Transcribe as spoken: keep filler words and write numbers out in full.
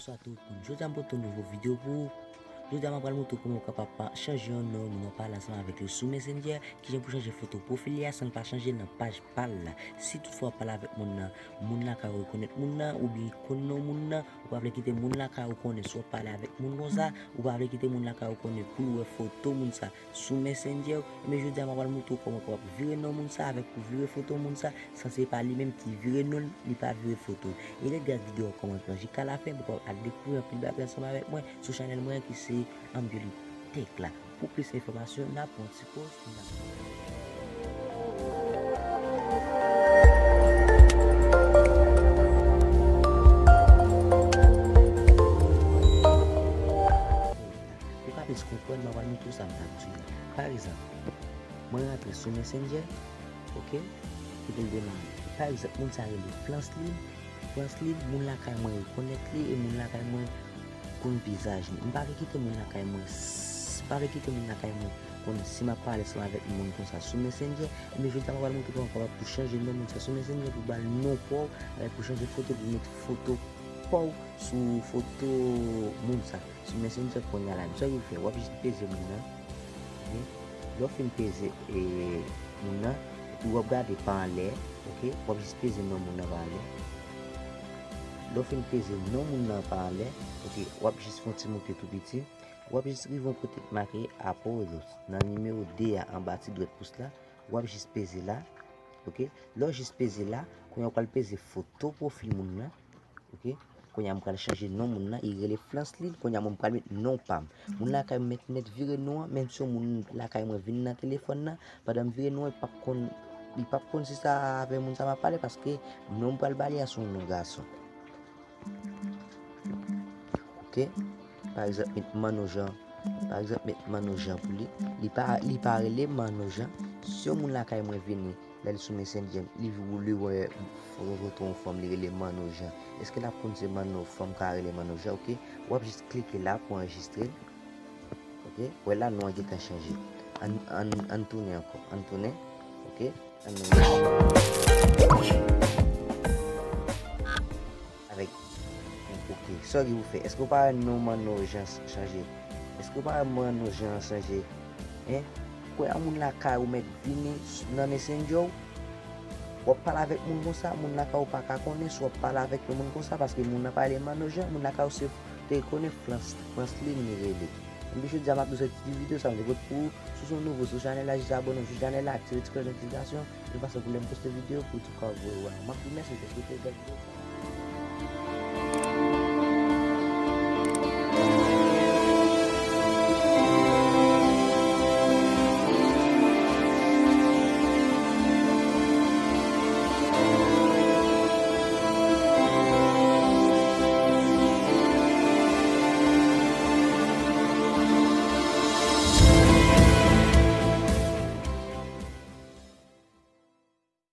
Bonswa tout moun. Jodi a m pote yon nouvo videyo pou ou. Jodi a m pral montre w kòman w kapab pa chanje yon non moun w ap pale ansanm avèk li sou Messenger, kijan pou chanje foto pwofil li a san l pa chanje nan paj pa l la. Si toutfwa w ap pale avèk moun nan, moun lakay ou rekonèt moun nan, oubyen li konn non moun nan, ou pa vle kite moun lakay ou konnen si w ap pale avèk moun konsa, ou pa vle kite moun lakay ou konnen pou l wè foto moun sa sou Messenger, ebyen jodi a m pral montre w kòman w kapab vire non moun sa avèk pou vire foto moun sa, san se pa li menm ki vire non l, li pa vire foto l. E rete gade videyo a kòmansman jika lafen pou w kapab al dekouvri anpil bagay ansanm avèk mwen sou chanèl mwen ki se Ambioli Tech la. Pou plis enfòmasyon, n ap pran ti poz, n ap Pou w ka plis konprann, mwen pral montre w sa m t ap di w la. Pa egzanp, mwen rantre sou Messenger, oke? Kite l demare. Pa egzanp, moun sa rele Franslin. Franslin, moun lakay mwen rekonèt li e moun lakay mwen konn vizaj li. M pa vle kite moun lakay mwen, s- pa vle kite moun lakay mwen konn si m ap pale ansanm avèk moun konsa sou Messenger. Ebyen jodi a m pral montre w kòman w kapab pou chanje non moun sa sou Messenger, pou ba l non pa w, avèk pou chanje foto, pou met foto pa w sou foto moun sa sou Messenger kounye a la. Sa w fè, w ap jis peze moun nan. Oke? Lè w fin peze e, moun nan, epi w ap gade pa anlè, oke? W ap jis peze non moun nan pa anlè. Lè w fin peze non moun nan pa anlè, oke? W ap jis fè yon ti moute tou piti. W ap jis rive yon kote k make Apple nan nimewo de a anba ti dwèt pous la. W ap jis peze la. Oke? Lè w jis peze la, kounye a w pral peze foto pwofil moun nan. Oke? Kounye a m pral chanje non moun nan, li rele Franslin. Kounye a mwen m pral met non pa m. Moun lakay m mèt nèt vire non an, menm si yon moun lakay mwen vin nan telefòn nan, pandan m vire non an, li p ap konn, li p ap konn si sa avè moun sa m ap pale, paske non m pral ba li a se yon non gason. Oke? Pa egzanp, met Manno Jan. Pa egzanp, met Manno Jan pou li. Li pa, li pa rele Manno Jan. Si yon moun lakay mwen vini, lè l sou Messenger, li, li wè foto yon fanm, li rele Manno Jan. Èske l ap konn se Manno, fanm ka rele Manno Jan, oke? W ap jis klike la pou anrejistre l. Oke? Wè la, non an gentan chanje. Ann, ann, ann tounen ankò. Ann tounen. Oke? Ann tounen. Avèk, oke, sa w gen pou fè? Èske w pa wè non Manno Jan chanje? Èske w pa wè Manno Jan chanje? Hein? Kounye a moun lakay ou mèt vini s- nan Messenger w, w ap pale avèk moun konsa, moun lakay ou pa ka konnen si w ap pale avèk yon moun konsa, paske moun nan pa rele Manno Jan, moun lakay ou se te konnen Frans, Franslin li rele. Ebyen jodi a m ap bezwen ti videyo sa m te pote pou ou. Si w se yon nouvo sou chanèl la, jis abòne w sou chanèl la, aktive ti klòch notifikasyon, yon fason pou lè m poste videyo pou w tou ka wè. M ap di w mèsi, paske w te gade videyo sa.